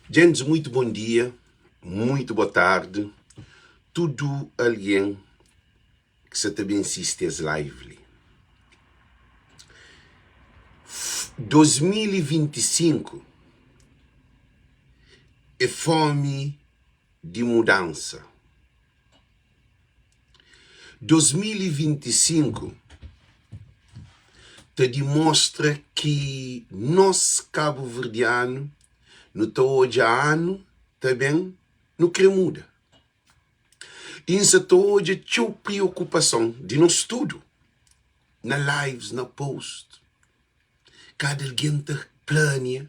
Djentis muito bom dia, muito boa tarde tudu algen ki sa ta ben sisti es live li. 2025 é fomi di mudansa. 2025 ta dimostra ki nos kabuverdianu nu ta odja anu ta ben nu kre muda. I N sa ta odja txeu priokupason di nos tudu na lives, na post, kada algen ta plania.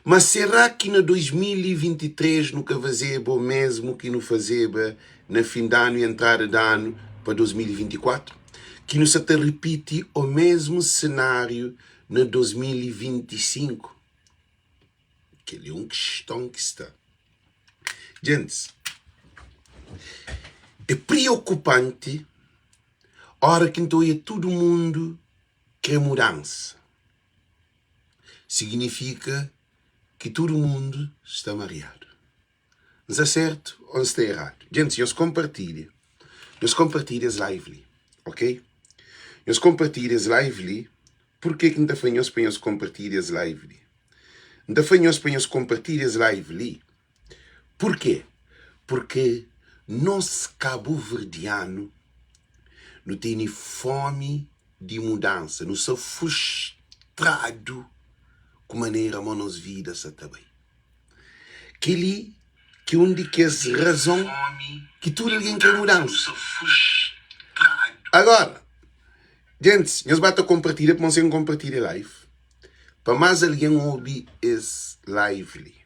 Ma será ki na 2023 nu ka fazeba o mesmu ki nu fazeba na fin di anu i entrada di anu pa 2024? Ki nu sa ta ripiti o mesmu senáriu na 2025? Kel-li é un kiston ki sta. Gentis, é priokupanti óra ki N ta odja tudu mundu krê mudansa. Siginifika ki tudu mundu sta mariadu. N sta sertu ô N sta eradu? Gentis, nhos konpartilha. Nhos konpartilha es live li, ok? Nhos konpartilha es live li. Purkê ki N ta fla nhos pa nhos konpartilha es live li? N ta fla nhos pa nhos konpartilha es live li purkê? Purkê nos kabuverdianu nu tene fómi di mudansa, nu sta frustradu ku manera mo nos vida sa ta bai. Kel-li ki un di kes razon ki tudu algen krê mudansa. Agora, gentis, nhos ba ta konpartilha pamodi si N konpartilha live, pa más algen obi es live li.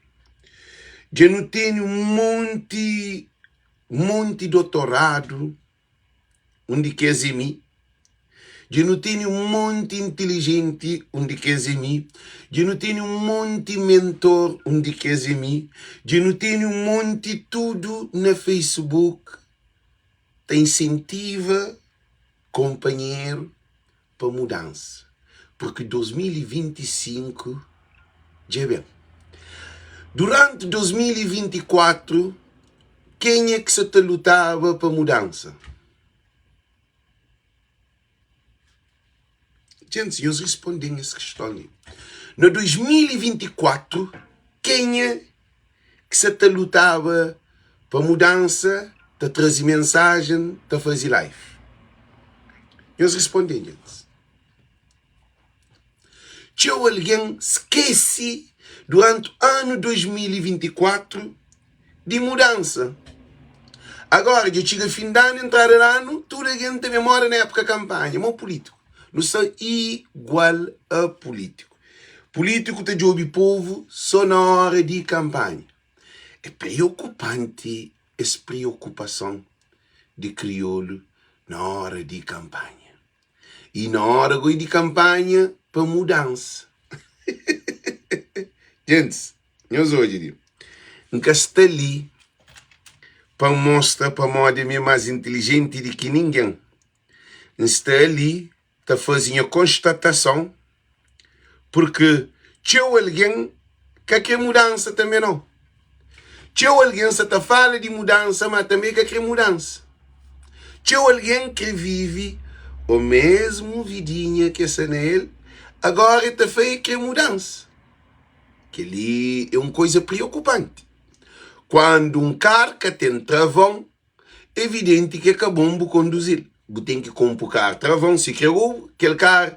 Dja nu tene un monti, monti dotoradu un di kes é mi Dja nu tene un monti intilijenti, un di kes é mi Dja nu tene un monti mentor, un di kes é mi Dja nu tene un monti tudu na Facebook ta insentiva konpanheru pa mudansa purki 2025 dja ben. Duranti 2024 kenha ki sa ta lutaba pa mudansa? Gentis, nhos risponde-m es kiston li. Na 2024 kenha ki sa ta lutaba pa mudansa, ta traze mensajen, ta faze live? Nhos responde-m, gentis. Txeu algen skese duranti anu 2024 di mudansa. Agora dja txiga fin di anu, entrada di anu, tudu algen ta ben mora na époka kanpanha. Mo pulítiku, nu sta igual a pulítiku. Pulítiku ta djobe povu sô na óra di kanpanha. É preokupanti es preokupason di kriolu na óra di kanpanha. I na óra goi di kanpanha pa mudansa. Gentis, nhos odja li. N ka sta li pa N mostra pamodi mi é más intilijenti di ki ningen. N sta li ta faze nha konstatason purki txeu algen ka kre mudansa tanbe nau. Txeu algen sa ta fala di mudansa ma tanbe ka kre mudansa. Txeu algen kre vive o mesmu vidinha ke sa na el agora e ta fla e kre mudansa. Kel-li é un koiza priokupanti. Kuandu un kar ka ten travon Evidenti ki é ka bon bu konduzi-l. Bu ten ki konpo kar travon, si kre ou kel kar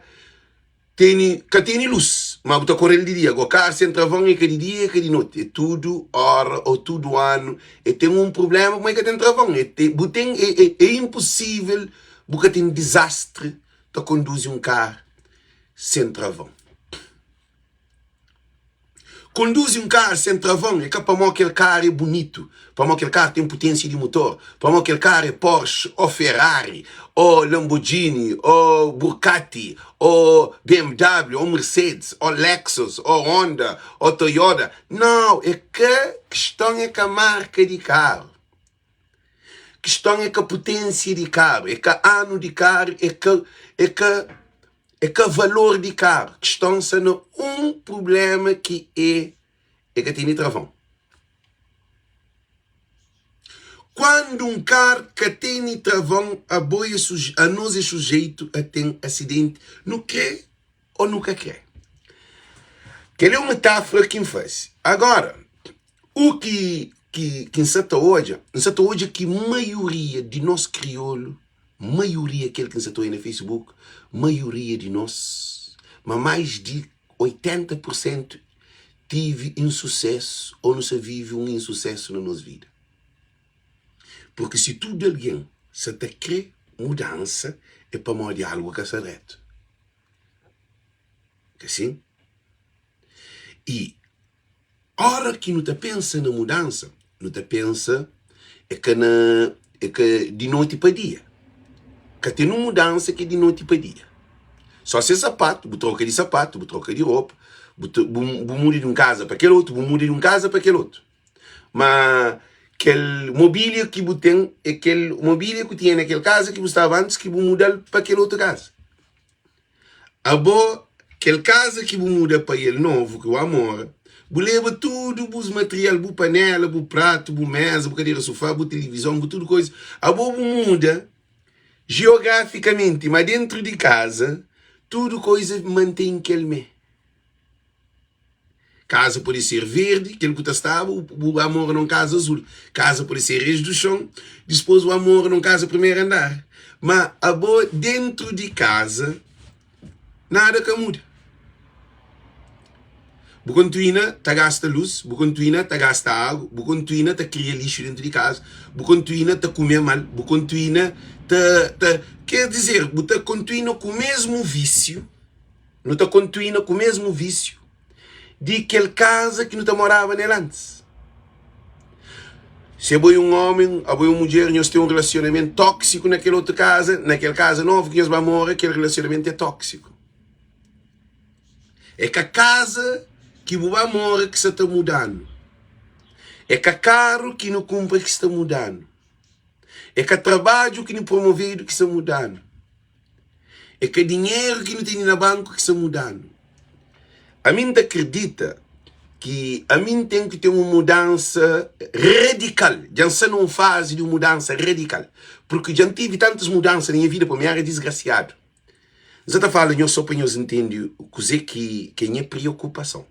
tene ka tene lus, ma bu ta kore-l di dia. Go kar sen travon é ka di dia é ka di noti, é tudu ora ou tudu anu e ten un prublema pamodi ka ten travon. E te bu ten é é é inposível bu ka ten dizastri ta konduzi un kar sen travon. Konduzi un karu sen travon é ka pamó kel karu é bunitu, pamó kel karu ten puténsia di mutor, pamó kel karu é Porsche ô Ferrari ô Lamborghini ô Burkati ô BMW ô Mercedes ô Lexus ô Honda ô Toyota. Nau, é ka kiston é ka marka di karu. Kiston é ka puténsia di karu, é ka anu di karu, é ka é ka É ka valor di karu. Kiston sta na un prubléma ki é. e ka tene travon. Kuandu un kar ka tene travon abo e anos e sujeitu a ten asidenti nu kre ô nu ka kre. Kel é un metáfora ki N faze. Agora, u ki ki ki N sa ta odja, N sa ta odja ki maioria di nos kriolu, maioria kel ki N sa ta odja na Facebook, maioria di nos, ma mais di 80 pur sentu tive insusesu ô nu sa vive un insusesu na nos vida. Purki si tudu algen sa ta kre mudansa é pamodi algu ka sta dretu. Ka sin? I ora ki nu ta pensa na mudansa, nu ta pensa é ka na é ka di noti pa dia. Ka ten un mudansa ki é di noti pa dia. Só se sapatu, bu troka di sapatu, bu troka di ropa, bu bu muda di un kaza pa kel otu, bu muda di un kaza pa kel otu. Ma kel mobília ki bu ten é kel mobília ku tinha na kel kaza ki bu staba antis ki bu muda-l pa kel otu kaza. Abo, kel kaza ki bu muda pa el novu, ki bu ba mora, bu leba tudu bus material, bu panela, bu pratu, bu meza, bu kadera sufá, bu tilivizon, bu tudu koza. Abo bu muda jiografikamenti, ma dentru di kaza tudu koza mantém kel mé. Kaza pode ser verdi, kel ku ta staba, bu ba mora na un kaza azul. Kaza pode ser res du xon, dispôs bu ba mora na un kaza primeru andar. Ma abo dentru di kaza, nada ka muda. Bu kontinua ta gasta lus, bu kontinua ta gasta agu, bu kontinua ta kria lixu dentru di kaza, bu kontinua ta kume mal, bu kontinua ta, ta, ker dizer, bu ta kontinua ku mesmu vísiu. Nu ta kontinua ku mésmu vísiu di kel kaza ki nu ta moraba na el antis. Si abo é un ómi, abo é un mudjer, nhos ten un relasionamentu tóksiku na kel otu kaza, na kel kaza novu ki nhos ba mora, kel relasionamentu é tóksiku. É ka kaza ki bu ba mora ki sta ta muda-nu. É ka karu ki nu kunpra ki sta muda-nu. É ka trabadju ki nu promovedu ki sta muda-nu. É ka dinheru ki nu tene na banku ki sta muda-nu. Ami N ta kridita ki ami N ten ki ten un mudansa radikal. Dja N sta na un fazi di un mudansa radikal. Purki dja N tive tantus mudansa na nha vida, pamodi mi éra disgrasiadu. N sa ta fala nhos so pa nhos ntende kuzê ki é nha priokupason.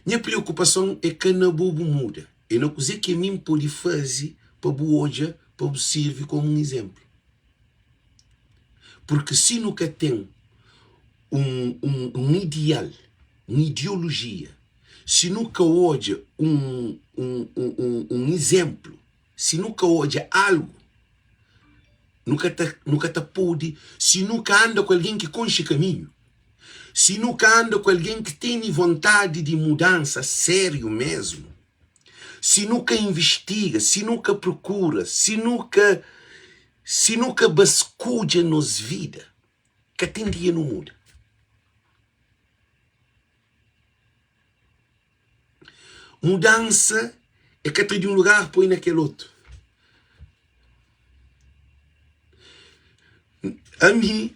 Nha priokupason é ka na bo bu muda, é na kuzê ki ami N pode faze pa bu odja, pa bu sirvi komu un izénplu. Purki si nu ka ten un, un, un ideal, un ideolojia, si nu ka odja un, un, un, un, un izénplu, si nu ka odja algu, nu ka ta, nu ka ta pode, si nu ka anda ku algen ki konxe kaminhu, si nu ka anda ku algen ki tene vontadi di mudansa sériu mésmu, si nu ka invistiga, si nu ka prokura, si nu ka si nu ka baskudja nos vida, ka ten dia nu muda. Mudansa é ka tra di un lugar poi na kel otu. Ami,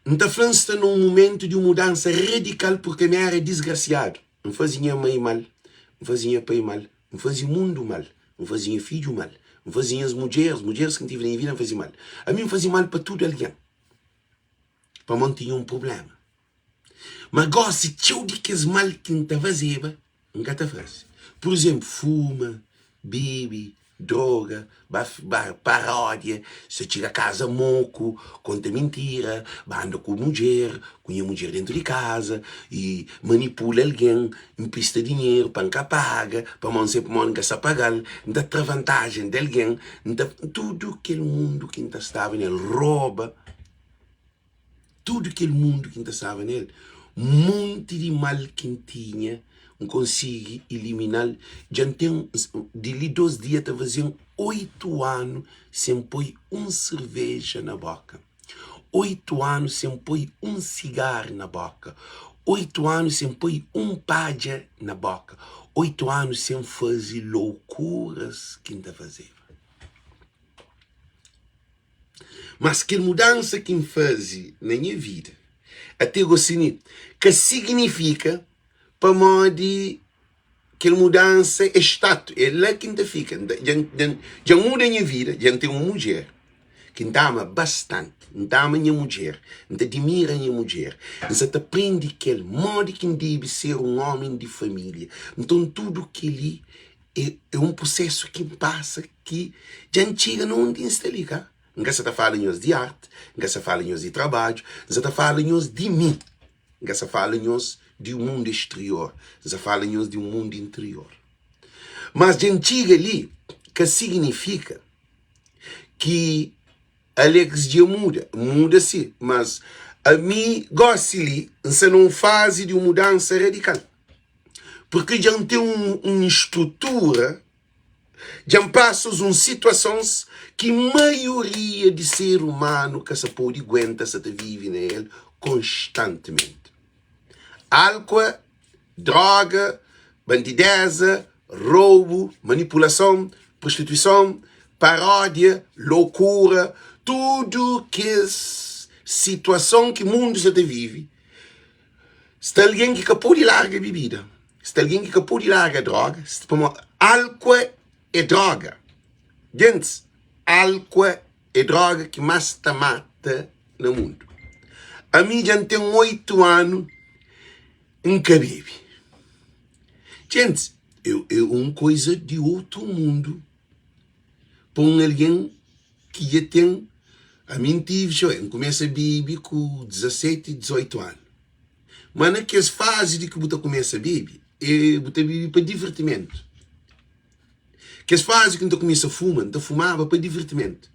N ta fla N sta na un mumentu di un mudansa radikal purki ami éra disgrasiadu. N faze nha mai mal, N faze nha pai mal, N faze mundu mal, N faze nha fidju mal, N faze nhas mudjeris, mudjeris ki N tive na nha vida N faze mal. Ami N faze mal pa tudu algen, pamodi N tinha un prubléma. Ma gósi txeu di kes mal ki N ta fazeba, N ka ta faze. Pur izénplu, fuma, bebe, droga, ba ba paródia, sa txiga kaza moku, konta mintira, ba anda ku mudjer, ku nha mudjer déntu di kaza i manipula algen, nprista dinheru pa N ka paga, pamodi N sabe pamodi N ka sa paga-l, N ta tra vantajen di algen, N ta tudu kel mundu ki N ta staba nel, roba. Tudu kel mundu ki N ta staba na el, monti di mal ki N tinha, N konsigi ilimina-l. Dja N ten, di li dos dia ta faze-m oitu anu sen poi un serveja na bóka, oitu anu sen poi un sigaru na bóka, oitu anu sen poi un padja na bóka, oitu anu sen faze loukuras ki N ta fazeba. Mas kel mudansa ki N faze na nha vida ate gosi li ka siginifika pamodi. Kel mudansa é statu, é la ki N ta fika. Dja N muda nha vida, dja N ten un mudjer ki N ta ama bastanti. N ta ama nha mudjer, N ta dimira nha mudjer. N sa ta prende ku el modi ki N debe ser un ómi di família. Nton tudu kel-li é un prusésu ki N pasa ki dja N txiga na undi N sta li, ka? N ka sa ta fala nhos di arti, N ka sa fala nhos di trabadju, N sa ta fala nhos di mi. N ka sa fala nhos di un mundu exterior, N sa fala nhos di un mundu interior. Mas dja N txiga li ka signifika ki Alex dja muda. Muda si, mas ami gosi li N sa na un fazi di un mudansa radikal. Purki dja N ten un strutura Dja N pasa uns situasons ki maioria di ser umanu ka sa pode guenta sa ta vive na el konstantimenti. Álkua, dróga, bandidéza, roubu, manipulason, prostituison, paródia, lokura, tudu kes situason ki mundu sa ta vive, Sta algen ki ka pode larga bibida, sta algen ki ka pode larga droga, pamodi álkua é droga. Gentis, álkua é droga ki más ta mata na mundu. Ami dja N ten 8 anu N ka bebe. Gentis, é un kuza di otu mundu pa un algen ki dja ten Ami N tive txeu, N kumesa bebe ku 17, 18 anu. Ma na kes fazi di ki bu ta kumesa bebe, e bu ta bebe pa divertimentu. Kes fazi ki N ta kumesa fuma, N ta fumaba pa divertimentu.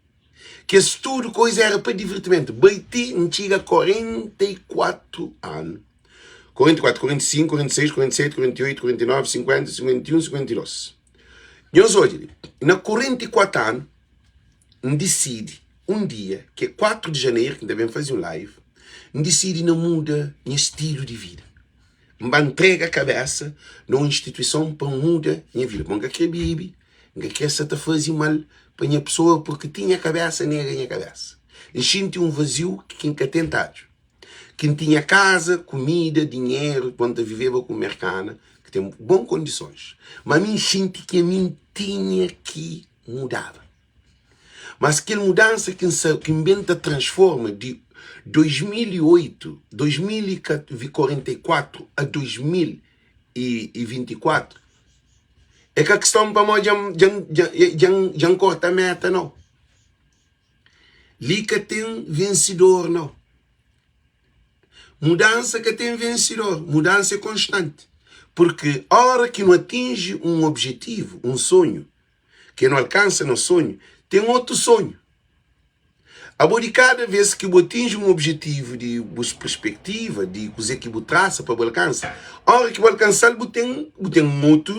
Kes tudu koiza era pa divertimentu. Bai ti N txiga 44 anu, 44, 45, 46, 47, 48, 49, 50, 51, 52. Nhos odja li, na 44 anu, N disidi un dia, ki é 4 di janeru, ki N ta ben faze un live, N disidi na muda nha stilu di vida. N ba ntrega kabésa na un instituison pa N muda nha vida. Pamodi N ka krê bebe, N ka krê sa ta faze mal pa nha pesoa, purki ti nha kabésa nega nha kabésa. N xinti un vaziu ki N ka ten tadju. Ki N tinha kaza, kumida, dinheru, bon N ta viveba ku un merkana ki ten bon kondisons. Ma mi N xinti ki ami N tinha ki mudaba. Mas kel mudansa ki N sa, ki N ben ta transforma di 2008, 2044 a 2024, é ka kiston pamodi dja N, dja N, dja N, dja N korta meta, nau. Li ka ten vensidor, nau. Mudansa ka ten vensidor, mudansa é konstanti. Purki óra ki nu atinji un objetivu, un sonhu, Ke nu alkansa nos sonhu, ten otu sonhu. Abo di kada vez ki bu atinji un objetivu di bus perspektiva, di kuze ki bu trasa pa bu alkansa, ora ki bu alkansal bu ten bu ten un otu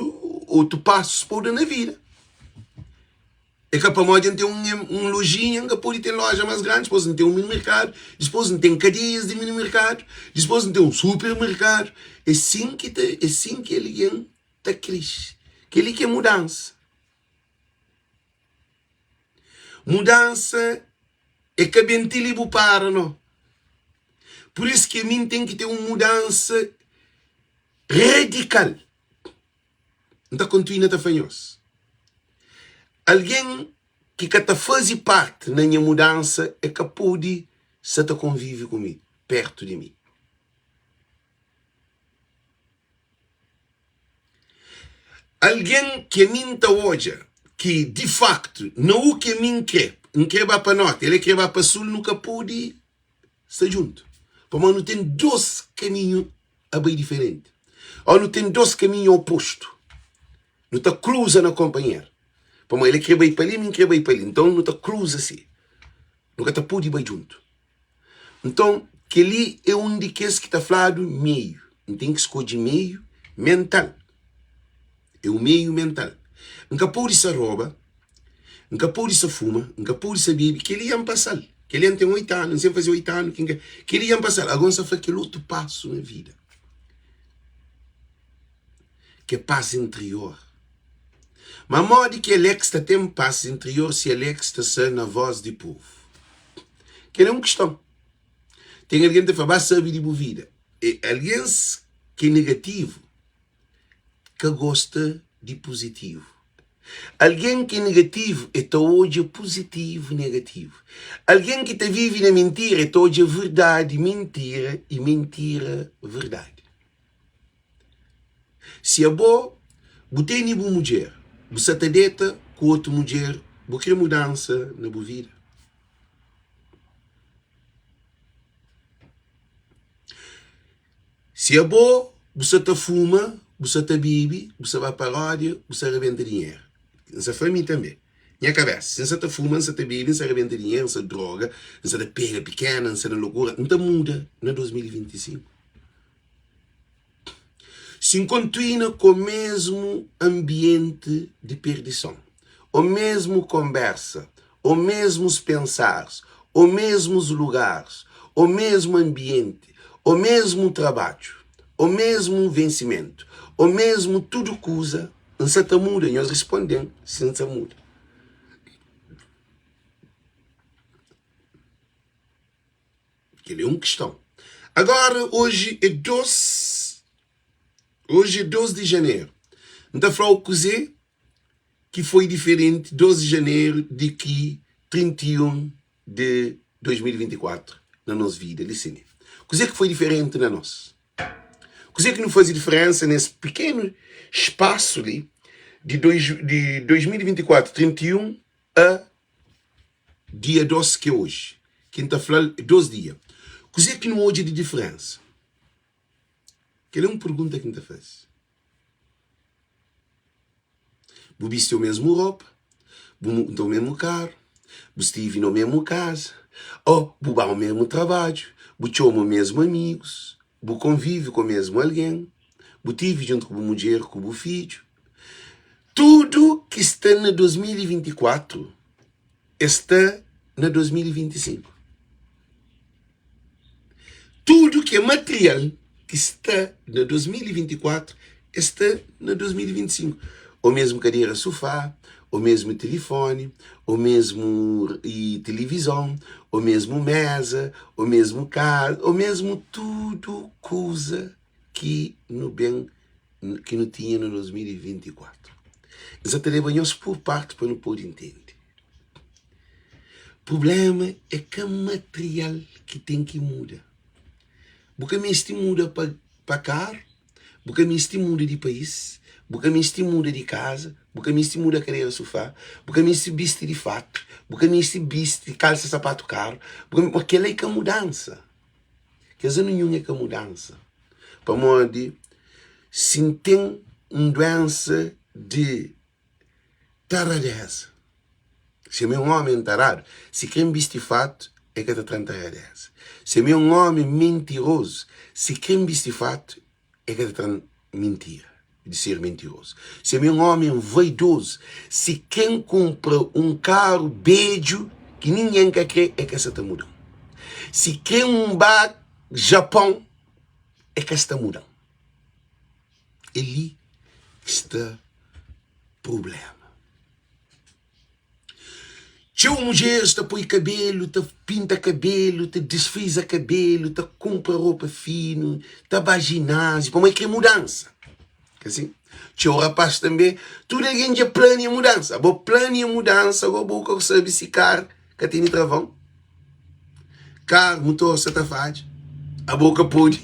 otu pasus pa bu da na vida. É ka pamodi N ten un un lojinha N ka pode ten loja mas grandi, dipôs N ten un mini merkadu, dipôs N ten kadeias di mini merkadu, dipôs N ten un super merkadu. É sin ki ta é sin ki algen ta krixi. Kel-li ki é mudansa. Mudansa é ka ben ti li bu para, no. Pur isu ki ami N ten ki ten un mudansa radikal. N ta kontinua ta fla nhos, algen ki ka ta faze parti na nha mudansa é ka pode sa ta konvive ku mi, pertu di mi. Algen ki ami N ta odja ki di faktu na u ki ami N kre, N kre ba pa norti, el e kre ba pa sul, nu ka pode sta djuntu. Pamodi nu ten dos kaminhu a bai diferenti. Ô nu ten dos kaminhu opostu. Nu ta kruza na konpanheru. Pamodi el e kre bai pa li, mi N kre bai pa li. Nton nu ta kruza si. Nu ka ta pode bai djuntu. Nton, kel-li é un di kes ki ta fladu meiu. N ten ki skodje meiu mental. É un meiu mental. N ka pode sa roba, N ka pode sa fuma, N ka pode sa bebe. Kel-li dja N pasa-l. Kel-li N ten 8 anu, N sen faze 8 anu ki N ka. Kel-li dja N pasa-l. Agora N sta fla kel otu pasu na vida, ki é pas interior. Ma modi ki Alex ta ten pas interior si Alex ta sta na voz di povu? Kel é un kiston. Ten algen ta fla, ba sabe di bu vida. E algens ki é negativu. ka gosta di puzitivu. Algen ki é negativu e ta odja puzitivu negativu. Algen ki ta vive na mintira e ta odja verdadi mintira i mintira verdadi. Si abo bu tene bu mudjer, bu sa ta deta ku otu mudjer, bu kre mudansa na bu vida? Si abo bu sa ta fuma, bu sa ta bibi, bu sa ba pa rodia, bu sa rebenta dinheru. N sa fla mi tanbe, nha kabesa, si N sa ta fuma, N sa ta bibi, N sa rebenta dinheru, N sa droga, N sa ta pega pikena, N sa na lokura, N ta muda na 2025. Si N kontuina ku mesmu anbienti di perdison, o mesmu konbersa, o mesmus pensaris, o mesmus lugaris, o mesmu anbienti, o mesmu trabadju, o mesmu vensimentu, o mesmu tudu kuza, N sa ta muda? Nhos risponde-m si N sa muda. Kel-li é un kiston. Agora, oji é 2, oji é 2 di janeru. N ta fla-u kuzê ki foi diferenti 2 di janeru di ki 31 di 2024 na nos vida li sini. Kuzê ki foi diferenti na nos? Kuzê ki nu faze diferensa nes pikenu spasu li di 2024, 31 a dia 2 ki é oji, ki N ta fla-l 2 dia. Kuzê ki nu odja di diferensa? Kel-li é un pergunta ki N ta faze. Bu bisti omesmu ropa, bu monta omesmu karu, bu stivi na omesmu kaza, ô bu ba omesmu trabadju, bu txoma omesmu amigus, bu konvivi ku omesmu algen, bu tivi djuntu ku bu mudjer ku bu fidju. Tudu ki sta na 2024 es sta na 2025. Tudu ki é material ki sta na 2024 es sta na 2025. Ô mesmu kadera sufá, ô mesmu tilifoni, ô mesmu tilivizon, ô mesmu meza, ô mesmu kaza, ô mesmu tudu kuza ki nu ben ki nu tinha na 2024. N sa ta leba nhos pur parti pa nu pode ntende. Prubléma é ka material ki ten ki muda. Bu ka meste muda pa pa karu, bu ka meste muda di país, bu ka meste muda di kaza, bu ka meste muda kadera sufá, bu ka meste bisti di fatu, bu ka meste bisti kalsa sapatu karu, bu ka kel-la é ka mudansa. Kes anu ninhun é ka mudansa. Pamodi si N ten un duénsa di taradéza, si ami é un ómi entaradu, si krê N bisti fatu, e ka ta tra-m taradéza. Si ami é un ómi mentirozu, si krê N bisti fatu, e ka ta tra-m mintira, di ser mentirozu. Si ami é un ómi vaidozu, si krê N kunpra un karu bedju ki ningen ka krê, e ka sa ta muda-m. Si krê N ba Japon, e ka sta muda-m. É li ki sta prubléma. Txeu mudjeris ta poi kabelu, ta pinta kabelu, ta disfriza kabelu, ta kunpra ropa finu, ta ba jináziu, pamodi krê mudansa. Ka si? Txeu rapás tanbê, tudu algen dja plania mudansa. Abo plania mudansa, agó bo ka sabe si kar ka tene travon. Karu, mutor sa ta fadja. Abo ka pode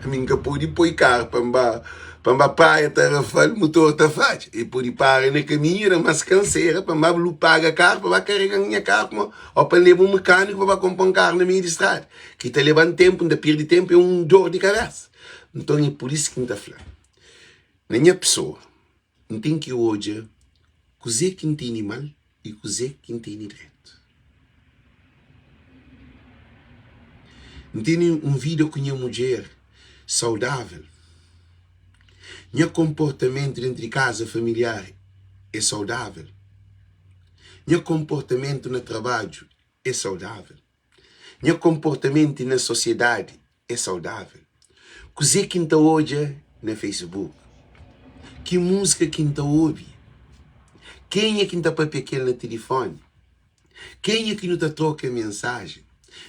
Ami N ka pode poi karu pa N ba pa N ba praia Tarrafal, mutor ta fadja. E pode para na kaminhu, da más kansera pa N ba paga karu pa ba karega-m nha karu kuma ô pa N leba un mekaniku pa ba konpo-m karu na meiu di strada. Ki ta leba-m tenpu, N ta pirdi tenpu, é un dor di kabesa. Nton é pur isu ki N ta fla, na nha pesoa, N ten ki odja kuzê ki N tene mal i kuzê ki N tene dretu. N tene un vida ku nha mudjer saudável? Nha konportamentu déntu di kaza familiar é saudável? Nha konportamentu na trabadju é saudável? Nha konportamentu na sosiedadi é saudável? Kuzê ki N ta odja na Facebook? Ki múzika ki N ta obi? Kenha ki N ta pâpia ku el na tilifóni? Kenha ki nu ta troka mensajen?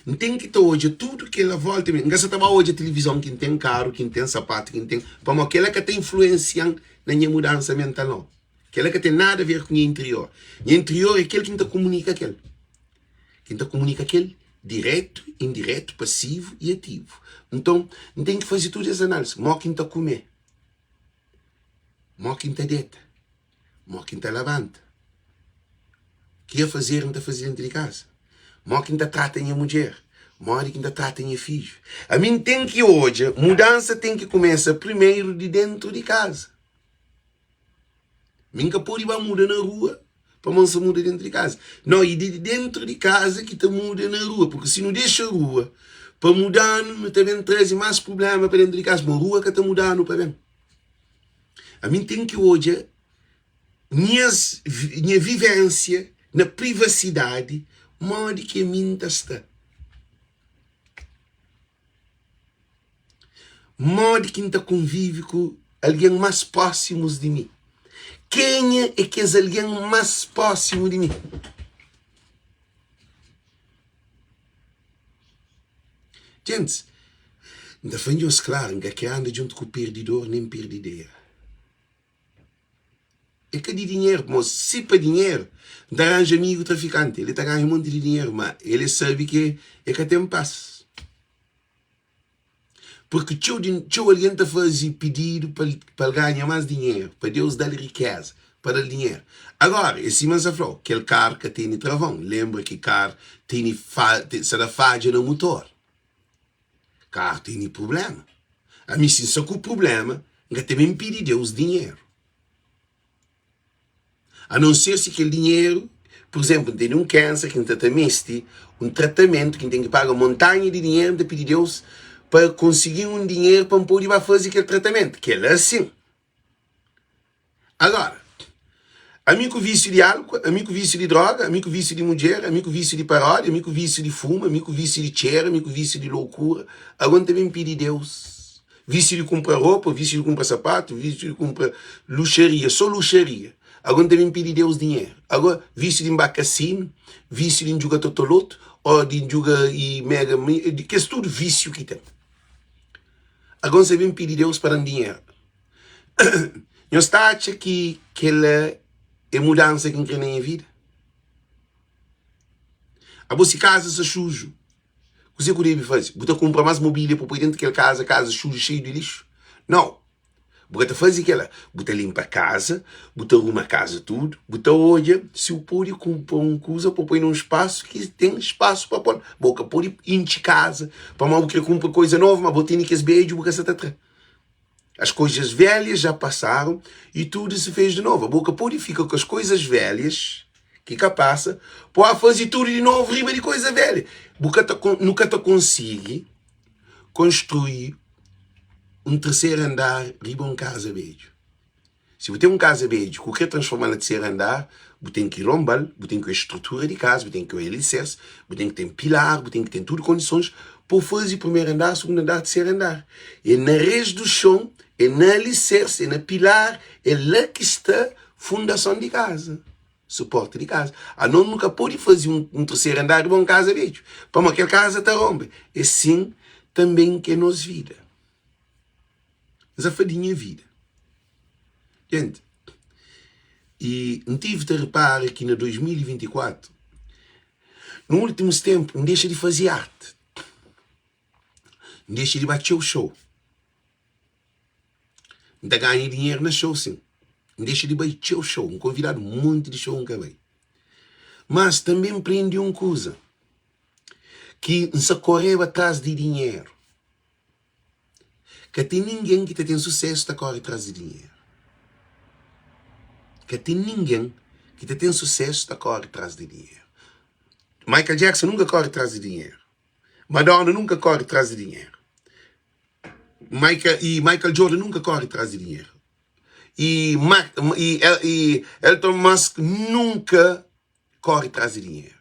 N ten ki ta odja tudu kel a volta mi. N ka sa ta ba odja tilivizon ki N ten, karu ki N ten, sapatu ki N ten, pamodi kel-la ka ta influensia-m na nha mudansa mental nau. Kel-la ka ten nada a ver ku nha interior. Nha interior é kel ki N ta kumunika kel. Ki N ta kumunika kel diretu, indiretu, pasivu i ativu. Nton, N ten ki faze tudu es análisi. Mo ki N ta kume? Mo ki N ta deta? Mo ki N ta labanta? Ki afazer N ta faze dentu di kaza? Mo ki N ta trata nha mudjer? Modi ki N ta trata nha fidju? Ami N ten ki odja mudansa ten ki kumesa primeru di dentu di kaza. Mi N ka pode ba muda na rua pamodi N sta muda dentu di kaza. No, i di dentu di kaza ki ta muda na rua, purki si nu dexa rua pa muda-nu, nu ta ben traze más prubléma pa dentu di kaza, ma rua ka ta muda-nu pa ben. Ami N ten ki odja nhas nha vivénsia na privasidadi modi ki ami N ta sta. Modi ki N ta konvive ku algen más prósimus di mi? Kenha é kes algen más prósimu di mi? Gentis, N ta fla nhos klaru, N ka krê anda djuntu ku pirdidor nen pirdidera. É ka di dinheru, pamodi si pa dinheru, N ta ranja amigu trafikanti, el ta ganha monti di dinheru, ma el e sabe ki el ka ten pas. Purki txeu di txeu algen ta faze pididu pa pa el ganha más dinheru, pa Deus da-l rikéza, pa da-l dinheru. Agóra, é sima N sta fla-u, kel karu ka tene travon. Lenbra ki karu tene fa sa da fadja na mutor. Karu tene prubléma. Ami, si N sta ku prubléma, N ka ta ben pidi Deus dinheru. A non ser si kel dinheru, pur izénplu, N tene un kénser ki N ta ta meste un tratamentu ki N ten ki paga montanha di dinheru, N ta pidi Deus pa konsigi un dinheru pa N pode ba faze kel tratamentu. Kel-la sin. Agóra, ami ku vísiu di álkuol, ami ku vísiu di dróga, ami ku vísiu di mudjer, ami ku vísiu di paródia, ami ku vísiu di fuma, ami ku vísiu di txera, ami ku vísiu di lokura, agó N ta ben pidi Deus Vísiu di kunpra ropa, vísiu di kunpra sapatu, vísiu di kunpra luxaria, sô luxaria. Agó N ta ben pidi Deus dinheru. Agó, vísiu di N ba kasinu, vísiu di N djuga totolotu, ô di N djuga i mega di kes tudu vísiu ki ten. Agó N sta ben pidi Deus pa da-m dinheru. Nhos ta atxa ki kel-la é mudansa ki N krê na nha vida? Abo si kaza sta suju, Kuzê ku debe faze? Bu ta kunpra más mobília pa poi déntu kel kaza, kaza suju, xeiu di lixu? Nau! Bu ka ta faze kel-la. Bu ta linpa kaza, bu ta ruma kaza tudu, bu ta odja si bu pode kunpra un kuza pa poi na un spasu ki ten spasu pa pô-l. Bu ka pode intxi kaza pamodi bu krê kunpra kuza novu, má bu tene kes bedju bu ka sa ta tra. As coisas velhas já passaram e tudo se fez de novo. Bu ka pode fika ku as coisas velhas ki ka pasa, pô a faze tudo di novo riba di coisa velha. Bu ka ta, nu ka ta konsigi konstrui un terceiro andar riba un kaza bedju. Si bu ten un kaza bedju ku kre transforma-l na terceiro andar, bu ten ki ronba-l, bu ten ki oja strutura di kaza, bu ten ki oja aliserse, bu ten ki ten pilar, bu ten ki ten tudu kondisons pa bu faze primeru andar, sugundu andar, terceru andar. É na res du xon, é na aliserse, é na pilar, é la ki sta fundason di kaza, suporti di kaza. Anos nu ka pode faze un terceru andar riba un kaza bedju, pamodi kel kaza ta ronba. É sin tanben ki é nos vida. N sa fla di nha vida. Gente, e N tive ta repara ki na 2024, no últimos tempo, N dexa di faze arte. N dexa di ba txeu show. N ta ganha dinheru na show, sim. N dexa di bai txeu show. N konvidadu monti di show, N ka bai. Mas tanbe N prende un kuza, ki N sa koreba tras di dinheru. Ka ten ningen ki ta ten susésu ta kóre tras di dinheru. Ka ten ningen ki ta ten susésu ta kóre tras di dinheru. Michael Jackson nunka kóre tras di dinheru. Madonna nunka kóre tras di dinheru. Michael, i Michael Jordan nunka kóre tras di dinheru. I, i, i Elton Musk nunka kóre tras di dinheru.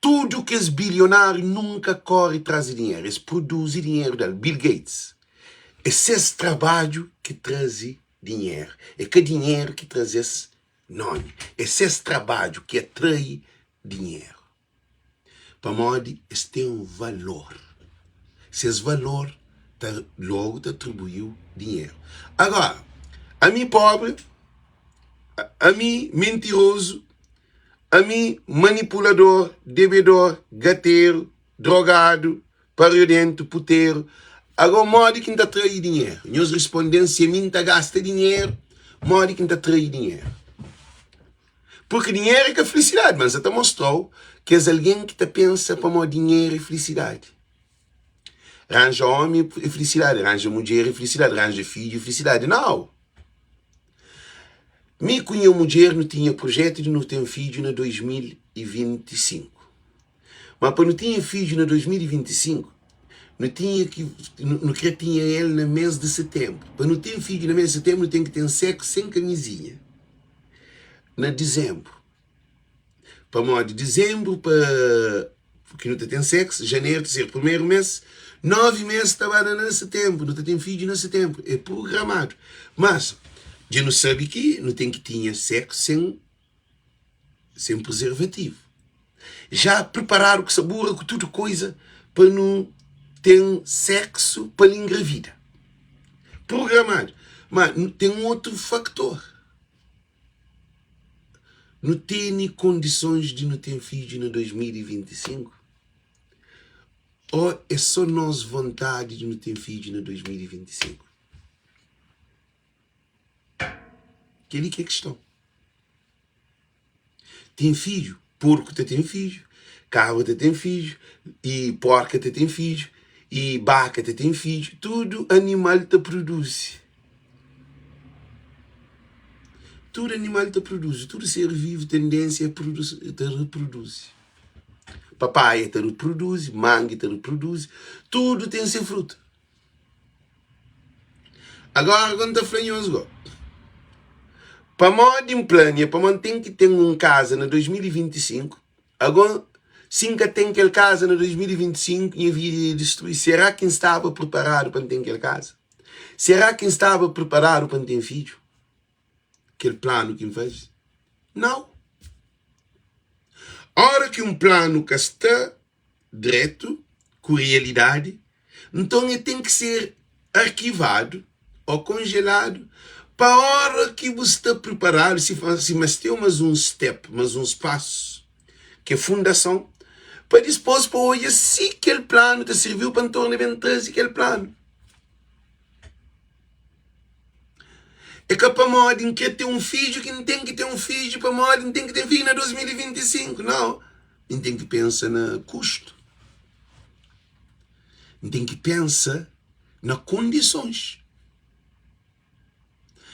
Tudu kes bilionáriu nunka kóre tras di dinheru, es produzi dinheru del. Bill Gates, é ses trabadju ki traze dinheru, é ka dinheru ki traze-s nómi, é ses trabadju ki atrai dinheru. Pamodi es ten valor. Ses valor ta logu ta atribuiu dinheru. Agora, ami pobri, ami mentirozu, ami manipulador, debedor, gateru, drogadu, pariudentu, puteru, agora modi ki N ta trai dinheru? Nhos risponde-m si ami N ta gasta dinheru, modi ki N ta trai dinheru? Purki dinheru é ka filisidadi, ma N sa ta mostra-u kes algen ki ta pensa pamodi dinheru é filisidadi. Ranja omi é filisidadi, ranja mudjer é filisidadi, ranja fidju é filisidadi. Nau! Mi ku nha mudjer nu tinha projetu di nu ten fidju na 2025. Ma pa nu tinha fidju na 2025, nu tinha ki nu kre tinha el na mês di setenbru. Pa nu ten fidju na mês di setenbru, nu ten ki ten seksu sen kamizinha na dizenbru. Pamodi dizenbru pa ki nu ta ten seksu, janeru ta ser primeru mês, 9 mês ta ba da na setenbru, nu ta ten fidju na setenbru. É prugramadu. Mas dja nu sabe ki nu ten ki tinha seksu sen sen prezervativu. Já preparadu ku sabura ku tudu koiza pa nu ten seksu pa nu ingravida. Programadu. Ma ten otu faktor. Nu tene kondisons di nu ten fidju na 2025? Ô é sô nos vontadi di nu ten fidju na 2025? Kel-li ki é kiston. Ten fidju, porku ta ten fidju, kabra ta ten fidju, i porka ta ten fidju, i baka ta ten fidju, tudu animal ta produzi. Tudu animal ta produzi, tudu ser vivu tendénsia é ta reproduzi. Papaia ta reproduzi, mangi ta reproduzi, tudu ten se fruta. Agora ku N ta fla nhos go, pamodi N plania pamodi N ten ki ten un kaza na 2025, ago si N ka ten kel kaza na 2025 nha vida ia distrui. Será ki N staba preparadu pa N ten kel kaza? Será ki N staba preparadu pa N ten fidju? Kel planu ki N faze? Nau. Ora ki un planu ka sta dretu ku realidadi, nton el ten ki ser arkivadu ô konjeladu pa óra ki bu sta priparadu, si si mesteu mas un step, mas uns pasu, ki é fundason, pa dispôs pa odja si kel planu ta sirbi-u pa N torna ben traze kel planu. É ka pamodi N krê ten un fidju ki N ten ki ten un fidju pamodi N ten ki ten fidju na 2025, nau. N ten ki pensa na kustu. N ten ki pensa na kondisons.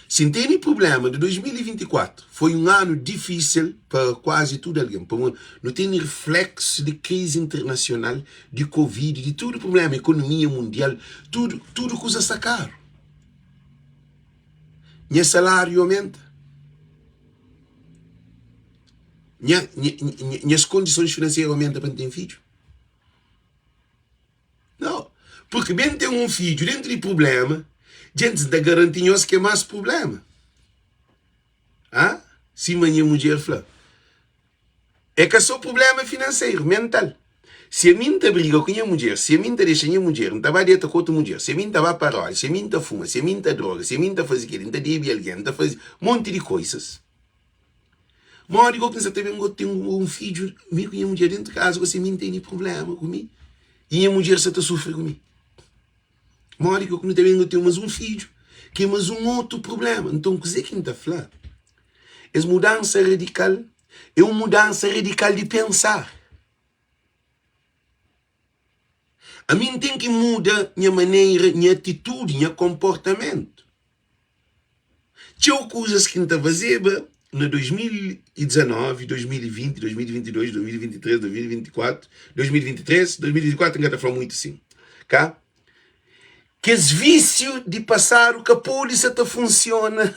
Si N tene prubléma di 2024, foi un anu difísil pa kuazi tudu algen, pamodi nu tene rifléksu di krizi internasional, di covid, di tudu prubléma, ekonomia mundial, tudu, tudu kuza sta karu. Nha saláriu omenta. Nha, nha, nhas kondisons finanseru omenta pa N ten fidju? Nau. Purki ben ten un fidju dentu di prubléma, djentis N ta garanti nhos ki é más prubléma. Ha? Sima nha mudjer fla, é ka sô prubléma finanseru, mental. Si ami N ta briga ku nha mudjer, si ami N ta dexa nha mudjer, N ta ba deta ku otu mudjer, si ami N ta ba pa ródi, si ami N ta fuma, si ami N ta droga, si ami N ta faze kel-li, N ta debe algen, N ta faze monti di koizas. Modi go ki N sa ta ben go ten un fidju mi ku nha mudjer dentu kaza gosi mi N tene prubléma ku mi i nha mudjer sa ta sufri ku mi? Modi go ki nu ta ben go ten mas un fidju ki é mas un otu prubléma? Nton kuzê ki N ta fla? Es mudansa radikal é un mudansa radikal di pensar. Ami N ten ki muda nha manera, nha atitudi, nha konportamentu. Txeu kuzas ki N ta fazeba na 2019, 2020, 2022, 2023, 2024, 2023, 2024 N ka ta fla muitu sin, ka? Kes vísiu di pasadu ka pode sa ta funsiona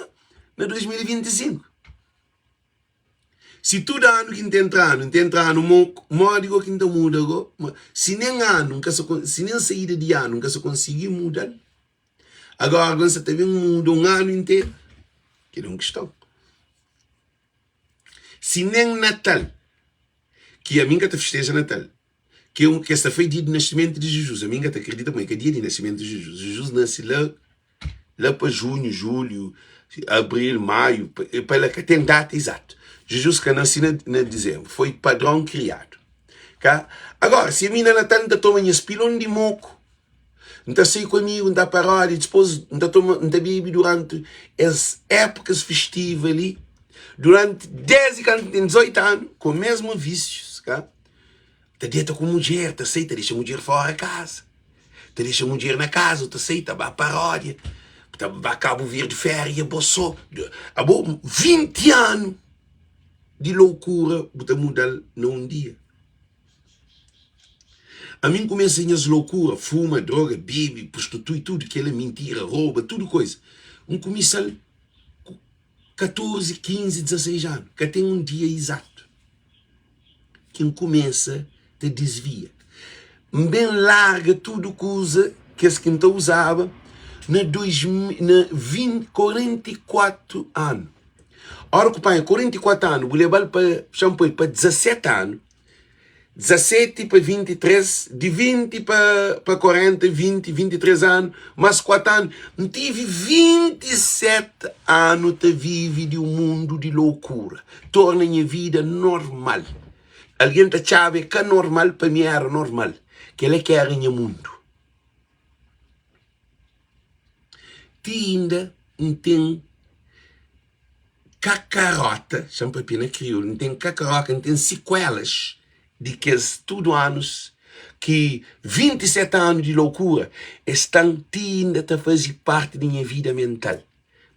na 2025. Si tudu anu ki N ta entra anu, N ta entra anu moku, modi go ki N ta muda go? Si nen anu, N ka sa, si nen saída di anu N ka sa konsigi muda-l, Agora N sa ta ben muda un anu interu? Kel é un kiston. Si nen Natal, ki ami N ka ta festeja Natal. Ki é un ki es ta fla é dia di nasimentu di Jizus. Ami N ka ta kridita ma é ka dia di nasimentu di Jizus. Jizus nase la la pa junhu, julhu, abril, maiu, pa la ka ten data izatu. Jizus ka nase na na dizembru, foi padron kriadu. Ka? Agora, si ami na Natal N ta toma nhas pilon di moku, N ta sai ku amigu, N ta parodia, dipôs N ta toma, N ta bebe duranti es épukas festiva li, duranti desdi kantu N ten 18 anu, ku mesmu vísius, ka? Ta deta ku mudjer, ta sai, ta dexa mudjer fora kaza, ta dexa mudjer na kaza, ta sai, ta ba paródia, ta ba Kabu Verdi féria, bo sô. Abo, 20 anu di loukura bu ta muda-l na un dia. Ami N kumesa nhas loukura, fuma, droga, bebe, prostitui, tudu kel-la, mintira, roba, tudu koza. N kumesa-l ku 14, 15, 16 anu, ka ten un dia izatu. Ki N kumesa ta disvia. N ben larga tudu kuza kes ki N ta uzaba na na 44 anu. Ora ku panha 44 anu, bu leba-l pa, xa-m poi, pa 17 anu, 17 pa 23, di 20 pa pa 40, 20, 23 anu, más 4 anu, N tive 27 anu ta vive di un mundu di lokura. Torna nha vida normal. Algen ta txaba é ka normal, pa mi éra normal. Kel-la ki éra nha mundu. Ti inda N ten kakaróta, xa-m papia na kriolu, N ten kakaróka, N ten sikuélas di kes tudu anus ki 27 anu di lokura, es sta-m ti inda ta faze parti di nha vida mental.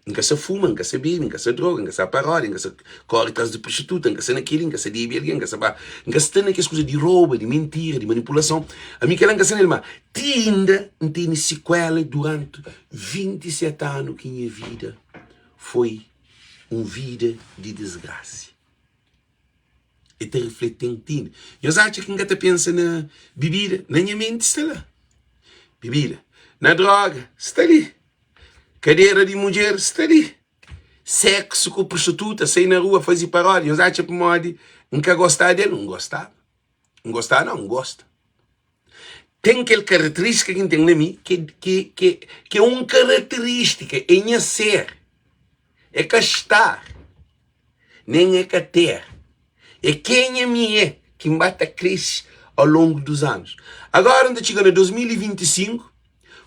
N ka sa fuma, N ka sa bebe, N ka sa droga, N ka sa parodia, N ka sa kóre tras di prostituta, N ka sa na kel-li, N ka sa debe algen, N ka sa ba, N ka sta na kes kuza di roba, di mintira, di manipulason. Ami kel-la N ka sa na el. Má ti inda N tene sikuela duranti 27 anu ki nha vida foi un vida di disgrasi. E ta rifleti-m ti inda. Nhos atxa ki N ka ta pensa na bibida? Na nha menti sta la bibida, na droga sta li. Kadera di mudjer sta li. Seksu ku prostituta, sai na rua faze paródia. Nhos atxa pamodi N ka gostaba del? N gostaba. N gostaba nau, N gosta. Ten kel karaterístika ki N ten na mi ki ki ki ki é un karaterístika, é nha ser. É ka estar, nen é ka ter. É kenha mi é ki N ba ta kresce ao longu dos anus. Agora N ta txiga na 2025,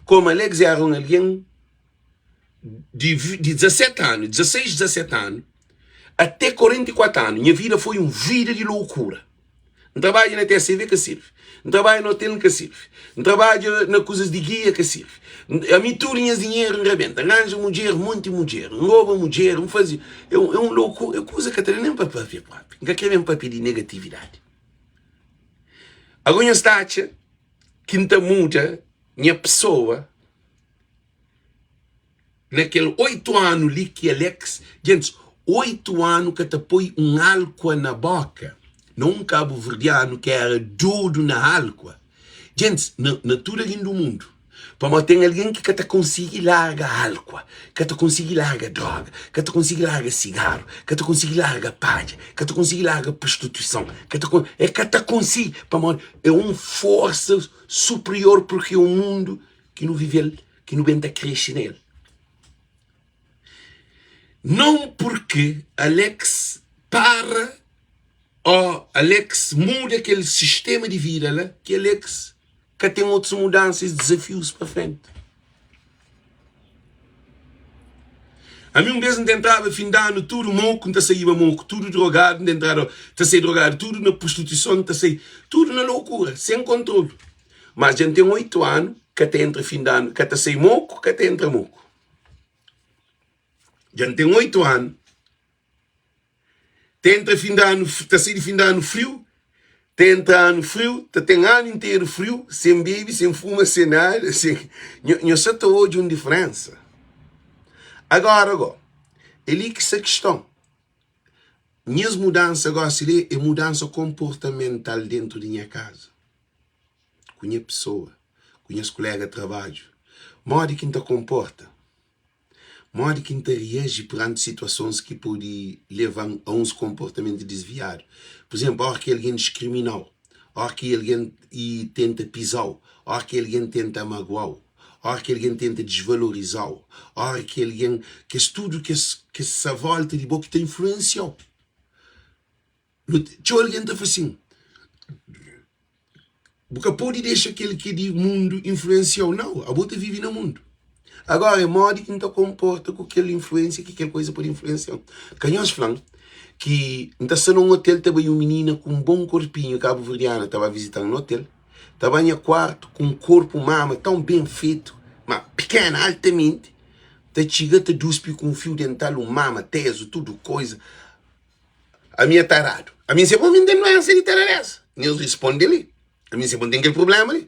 komu Alex era un algen di di 17 anu, 16, 17 anu, ate 44 anu, nha vida foi un vida di loukura. N trabadja na TSV ka sirvi, N trabadja na hotel ka sirvi, N trabadja na kuzas di gia ka sirvi. Ami tudu nhas dinheru N rabenta, N ranja mudjer, monti mudjer, N roba mudjer, N faze, é un louku, é kuza ka ta da nen pa papia propi. N ka kre ben papia di negatividadi. Ago nhos ta atxa ki N ta muda nha pesoa Na kel 8 anu li ki Alex, gentis, 8 anu ka ta poi un alkua na boka na un kabuverdianu ki era dodu na alkua. Gentis, na, na tudu algen du mundu, pamodi ten algen ki ka ta konsigi larga alkua, ka ta konsigi larga droga, ka ta konsigi larga sigaru, ka ta konsigi larga padja, ka ta konsigi larga prostituison, ka ta, e ka ta konsigi, pamodi é un forsa superior purki é un mundu ki nu vive-l, ki nu ben ta krexe na el. Não porque Alex para ó Alex muda kel sistema di vida la ki Alex ka ten otus mudansa y dezafius pa frenti. Ami un bes N ta entraba fin di anu tudu moku, N ta saiba moku, tudu drogadu, N ta entraba ta sai drogadu, tudu na prostituison, N ta sai tudu na lokura, sen kontrolu. Mas dja N ten 8 anu ka ta entra fin di anu, ka ta sai moku, ka ta entra moku. Dja N ten 8 anu, ta entra fin di anu, ta sai di fin di anu friu, ta entra anu friu, ta ten anu interu friu, sen bebe, sen fuma, sen nada, sen... Nho sa ta odja un diferensa. Agora go, é li ki sta kiston. Nhas mudansa gosi li é mudansa konportamental dentu di nha kaza. ku nha pesoa, ku nhas koléga di trabadju? Modi ki N ta konporta? Modi ki N ta reaji peranti situasons ki pode leva-m a uns konportamentu disviadu? Pur izénplu, óras ki algen diskrimina-u, Óra ki algen i tenta piza-u, óra ki algen tenta magua-u, óra ki algen tenta disvaloriza-u, óra ki algen, kes tudu kes kes a volta di bo ki ta influensia-u. Nu txeu algen ta fla sin, Bu ka pode dexa kel ki é di mundu influensia-u. Nau, abo ta vive na mundu. Agora, é modi ki N ta konporta ku kel influensia ki kel kuza pode influensia-m. Ka nhos fla-m ki N ta sta na un otel ta bai un minina ku un bon korpinhu kabuverdiana ta ba vizita-m na otel, ta ba nha kuartu ku un korpu mama tãu ben fetu, ma pikena altamenti, ta txiga ta duspi ku un fiu dental, un mama tezu, tudu koza. Ami é taradu. Ami N se bo mi N ten duensa di taradesa. Nhos risponde li. Ami N se bo N ten kel prublema li.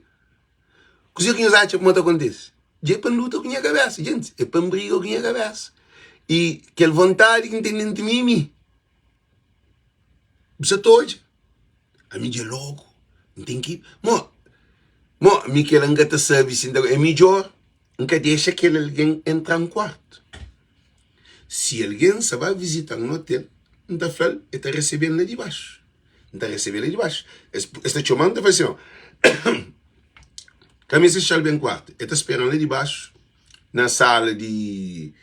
Kuzê ki nhos atxa kuma ta kontise? Dja é pa N luta ku nha kabesa, gentis. É pa N briga ku nha kabesa. I kel vontadi ki N ten dentu mi, mi. Bu sa ta odja? Ami dja logu N ten ki. Mo, mo, mi kel-la N ka ta sabe si N ta. É midjór N ka dexa kel algen entra-m kuartu. Si algen sa ba vizita-m na otel, N ta fla-l, el ta resebe-m la di baxu. N ta resebe-l la di baxu. Es, es ta txoma-m, ta fla sin, Ka meste txa-l ben kuartu. El ta spera-m la di baxu, na sala di,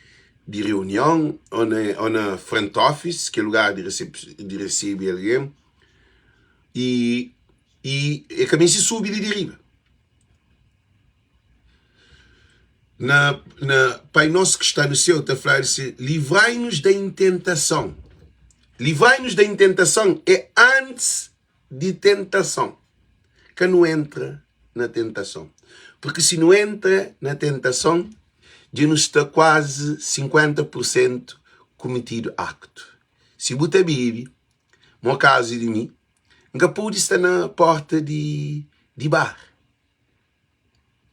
di reunion ô na, ô na front office, ki é lugar di resep, di resebe algen. I, i el ka meste subi li di riba. Na, na Pai Nosso que está no céu, ta fladu si, livrai-nos da intentason. Livrai-nos da intentason é antis di tentason. Ka nu entra na tentason. Porque si nu entra na tentason, dja nu sta kuazi 50 por sentu kumetidu aktu. Si bu ta bebe, mo kazu di mi, N ka pode sta na porta di, di bar.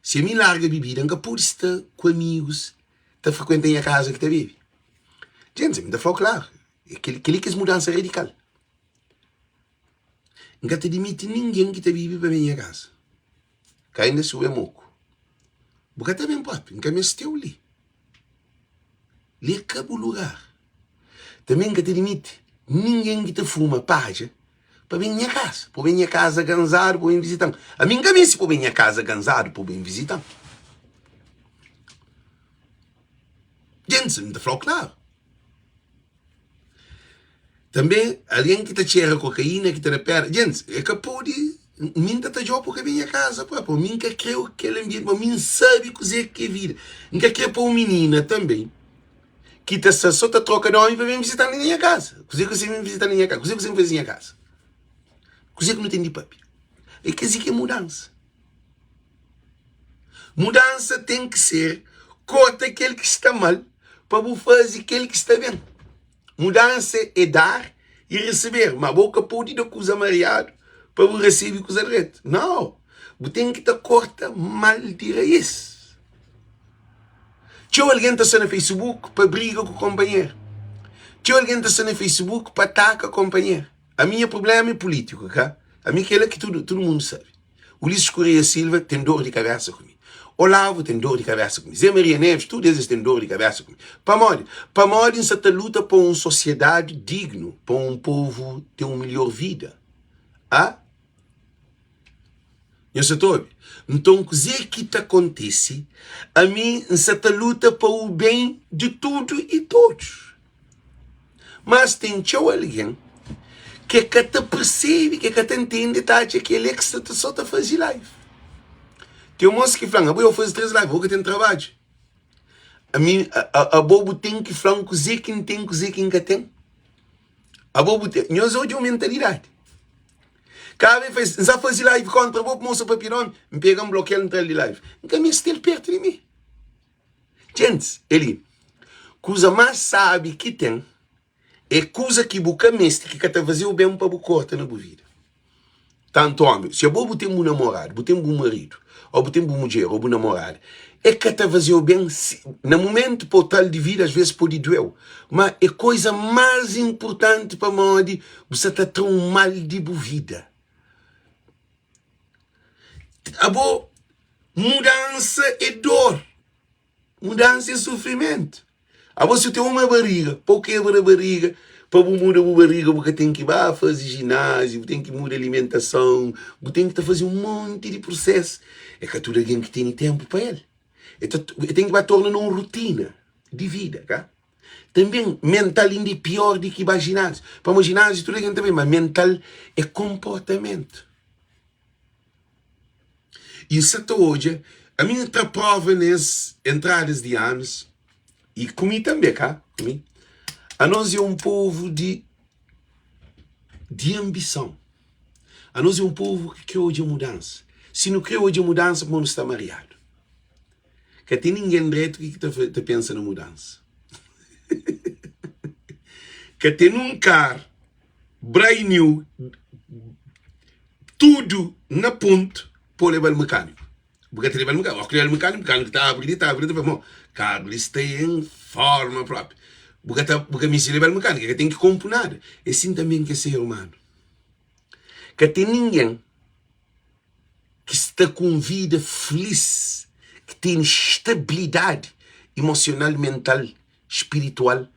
Si ami larga bibida, N ka pode sta ku amigus ta frekuenta nha kaza ki ta bebe. Gentis, ami ta fla-u klaru, é kel-li ki es mudansa radikal. N ka ta dimiti ningen ki ta bebe pa ben nha kaza. Ka inda si bu é moku. Bu ka ta ben propi, N ka meste-u li. Li é ka bu lugar. Tanbê N ka ta dimiti ningen ki ta fuma padja pa ben nha kaza. Pa ben nha kaza ganzadu pa ben vizita-m. Ami N ka meste pa ben nha kaza ganzadu pa ben vizita-m. Gentis, N ta fla-u klaru. Tanbê, algen ki ta txera kokaína, ki ta da pédra, gentis, e ka pode, mi N ta tadja-u pa bu ka ben nha kaza própi, mi N ka krê kel anbienti, ma mi N sabe kuzê ki é vida. N ka krê pa un minina tanbê ki ta sta sô ta troka di ómi pa ben vizita-m li na nha kaza. Kuzê ki você ben vizita-m li na nha kaza? Kuzê ki você ben faze na nha kaza? Kuzê ki nu ten di pâpia? É kes-li ki é mudansa. Mudansa ten ki ser korta kel ki sta mal pa bu faze kel ki sta ben. Mudansa é dar i receber, ma bo ka pode da kuza mariadu pa bu resebe kuza dretu. Nau, bu ten ki ta korta mal di rais. Txeu algen ta sta na Facebook pa briga ku konpanheru. Txeu algen ta sta na Facebook pa ataka konpanheru. Ami nha prubléma é pulítiku, ka? Ami kel-la ki tudu tudu mundu sabe. Ulisses Correia Silva ten dor di kabésa ku mi. Olavo ten dor di kabésa ku mi. Zé Maria Neves, tudu es es ten dor di kabésa ku mi. Pamodi? Pamodi N sa ta luta pa un sosiedadi dignu, pa un povu ten un milhor vida. A? Nhos sa ta obi? Nton, kuzê ki ta kontise? Ami N sa ta luta pa u ben di tudu i todos. Mas ten txeu algen ke ka ta persebe, ke ka ta ntende, ta atxa ke el é ki sta ta só ta faze live. Ten un mos ki fla-m, abo eu faze 3 live, abo ka ten trabadju. Ami, abo bu ten ki fla-m kuzê ki N ten, kuzê ki N ka ten. Abo bu ten, nhos odja un mentalidadi. Kada vez faz, N sa faze live kontra bo pamodi bu sta papia di omi, N pega N blokia-l N tra-l di live. N ka meste-l pertu di mi. Gentis, el kuza más sábi ki ten é kuza ki bu ka meste, ki ka ta faze-u ben pa bu korta na bu vida. Tantu ómi, si abo bu ten bu namoradu, bu ten bu maridu, ô bu ten bu mudjer ô bu namorada, é ka ta faze-u ben si, na mumentu pa o tra-l di vida, asvês pode due-u, má é kuza más inportanti pamodi bu sta ta tra un mal di bu vida. Abo, mudansa é dor, mudansa é sufrimentu. Abo si bu ten uma bariga, pa bu kebra bariga. Pa bu muda bu bariga bu ka ten ki ba faze jináziu, bu ten ki muda alimentason, bu ten ki ta faze un monti di prusésu. É ka tudu algen ki tene ténpu pa el. E ta e ten ki ba torna na un rutina di vida, ka? Tanben mental inda é pior di ki ba jináziu. Pamodi jináziu tudu algen ta bai, ma mental é konportamentu. I N sa ta odja, ami N tra prova nes entradas di anus, i ku mi tanbe, ka? Ku mi. Anos é un povu di di anbison. Anos é un povu ki kre odja mudansa. Si nu kre odja mudansa, pamodi nu sta mariadu. Ka ten ningen dretu ki ta ta pensa na mudansa. Ka ten un kar brand new tudu na pontu pa bu leba-l mekaniku. Bu ka ta leba-l mekaniku. Óki bu leba-l mekaniku, mekaniku ta abri li, ta abri li, ta fla, Mo, karu li sta en forma propi. Bu ka ta, bu ka meste leba-l mekaniku, el ka ten ki konpo nada. É sin tanbe ki é ser umanu. Ka ten ningen ki sta ku un vida filis, ki tene stabilidadi emosional, mental, spiritual,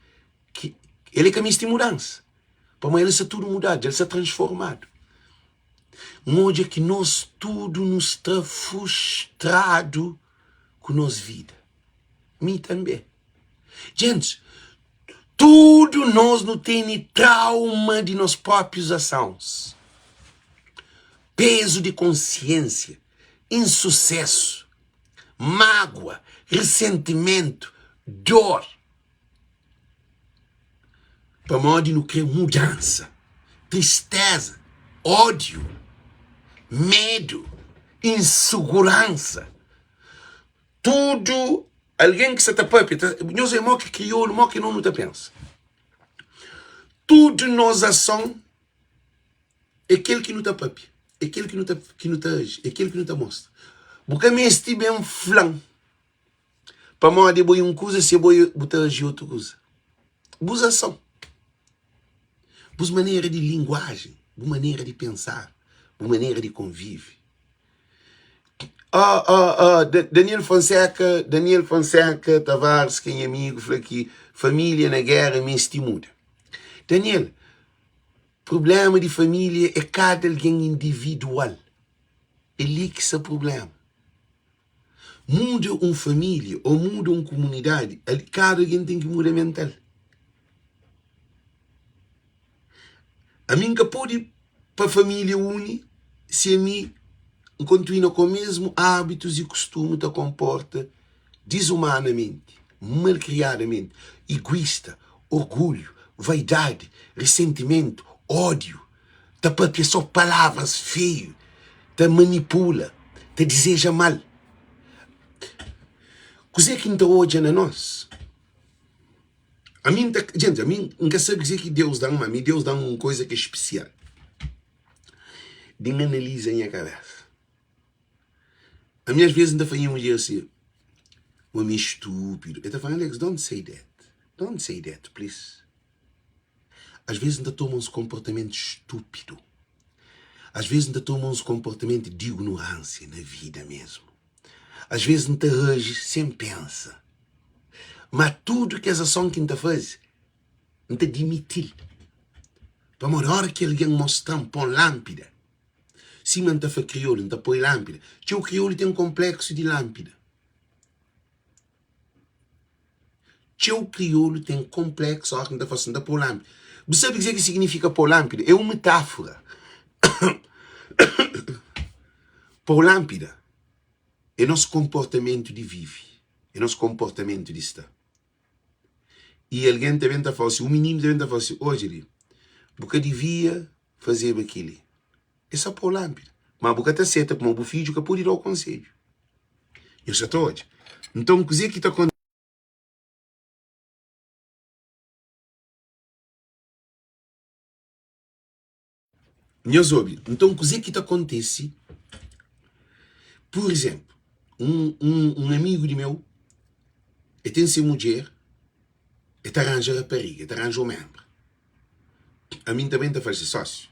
ki el ka meste mudansa. Pamodi el sta tudu mudadu, dja el sta transformadu. N odja ki nos tudu nu sta frustradu ku nos vida. Mi tanbe. Gentis, tudu nos nu tene trauma di nos próprius asons, pezu di konsiensia, insusesu, mágua, resentimentu, dor. Pamodi nu kre mudansa, tristeza, ódiu, medu, insuguransa. Tudu algen ki sa ta papia, ta, nhos é mo ki kriolu, mo ki no nu ta pensa. Tudu nos ason é kel ki nu ta papia, é kel ki nu ta, ki nu ta aji, é kel ki nu ta mostra. Bu ka meste ben fla-m Pamodi bo é un kuza, si bo é, bu ta aji otu kuza. Bus ason, bus manera di linguajen, bu manera di pensar, bu manera di konvive. Oh, oh, oh, Daniel Fonseca, Daniel Fonseca Tavares, ki é nha amigu, fla ki família na géra meste muda. Daniel, prubléma di família é kada algen individual. É li ki sta prubléma. Muda un família ô muda un kumunidadi, kada algen ten ki muda mental. Ami N ka pode pa família uni si ami N kontinua ku mesmu ábitus i kustumu ta konporta dizumanamenti, malkriadamenti, iguista, orgulhu, vaidadi, risentimentu, ódiu. ta papia só palavras feiu, ta manipula, ta dizeja mal. Kuzê ki N ta odja na nos? Ami N ta, gente, ami N ka sabe kuzê ki Deus da-m, ma ami Deus da-m un koza ki é spesial, di N analiza nha kabésa. Ami às vezes N ta fla nha mudjer si, Ô mi é stúpidu. El ta fla, Alex, don't say that, don't say that, please. Às vezes N ta toma uns konportamentu stúpidu. Às vezes N ta toma uns konportamentu di ignoránsia na vida mesmu. Às vezes N ta aji sen pensa. Má tudu kes ason ki N ta faze, N ta dimiti-l. Pamodi óras ki algen mostra-m, pô-m lánpida, sima N ta fla kriolu, N ta poi lánpida. Txeu kriolu ten konpléksu di lánpida. Txeu kriolu ten konpleksu óras ki N ta fla si N ta pô lánpida. Bu sabe kuzê ki siginifika pô lánpida? É un metáfora. Pô lánpida é nos konportamentu di vive, é nos konportamentu di sta. I algen ta ben ta fla-u si, un mininu ta ben ta fla-u si, Odja li, bu ka divia fazeba kel-li. É sô pô lánpida. Má bu ka ta seta pamodi bu fidju ka pode da-u konsedju. Nhos sa ta odja. Nton, kuzê ki ta Nhos obi. Nton, kuzê ki ta kontise? Pur izénplu, un amigu di meu, el ten se mudjer, el ta ranja rapariga, el ta ranja un ménbra. Ami N ta ben ta fla si sósiu,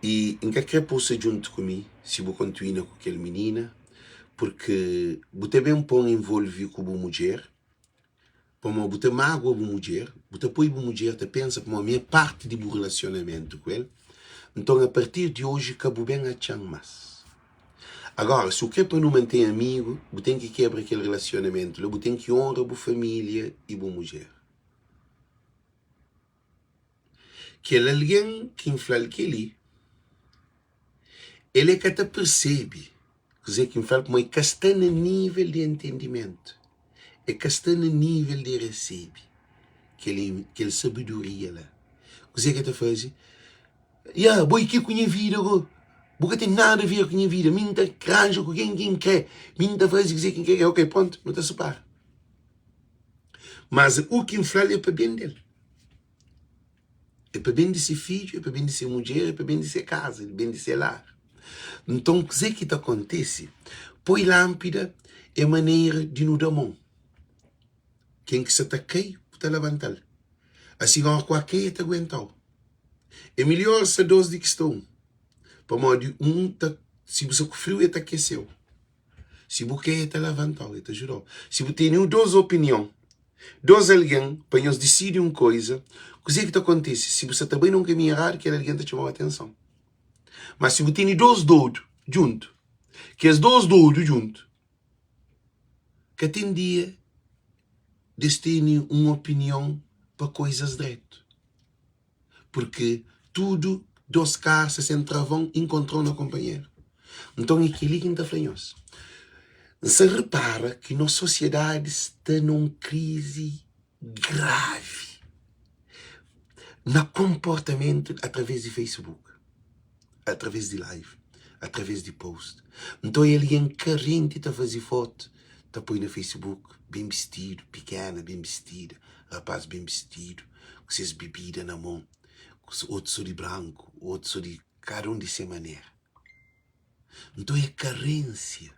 i N ka kre pa bu sta djuntu ku mi si bu kontinua ku kel minina, purki bu ta ben pô-m involve ku bu mudjer. Pamodi bu ta mágua bu mudjer, bu ta poi bu mudjer ta pensa pamodi mi é párti di bu relasionamentu ku el, nton apartir di oji ka bu ben atxa-m más. Agóra, si bu krê pa nu mante amigu, bu ten ki kebra kel relasionamentu la, bu ten ki onra bu família i bu mudjer. Kel algen ki N fla-l kel-li, el é ka ta persebe kuzê ki N fla-l pamodi el ka sta na nível di entendimentu, el ka sta na nível di resebe kel sabedoria la. Kuzê ki el ta faze? Ya, bo é ki ku nha vida go? Bu ka ten nada a ver ku nha vida. Mi N ta ranja ku ken ki N krê, mi N ta faze kuzê ki N krê. Ok, prontu, nu ta separa. Mas u ki N fla-l é pa ben del. É pa ben di se fidju, é pa ben di se mudjer, é pa ben di se kaza, é pa ben di se lar. Nton, kuzê ki ta kontise? Poi lánpida é manera di nu da mon. Ken ki sa ta kai, bu ta labanta-l. Asi, óras ku a kai, el ta aguenta-u. É midjór sta dôs di ki sta un, pamodi un ta, si bu sta ku friu, el ta akese-u. Si bu kai, el ta lavanta-u, el ta djuda-u. Si bu tene dôs opinion, dôs algen pa nhos disidi un koza, kuzê ki ta kontise? Si bu sta ta bai na un kaminhu eradu, kel algen ta txoma-u atenson. Má si bu tene dôs dodu djuntu, kes dôs dodu djuntu ka ten dia di es tene un opinion pa kozas dretu. Purki tudu dos karsa sen travon inkontrau na konpanheru. Nton é kel-li ki N ta fla nhos, N sta repara ki nos sosiedadi sta na un krizi gravi na konportamentu através di Facebook, através di live, através di post. Nton é algen karenti ta faze fotu ta poi na Facebook, ben bistidu, pikena ben bistida, rapaz ben bistidu, ku ses bibida na mon, otus so di branku, otus so di kada un di se manera. Nton é karensia.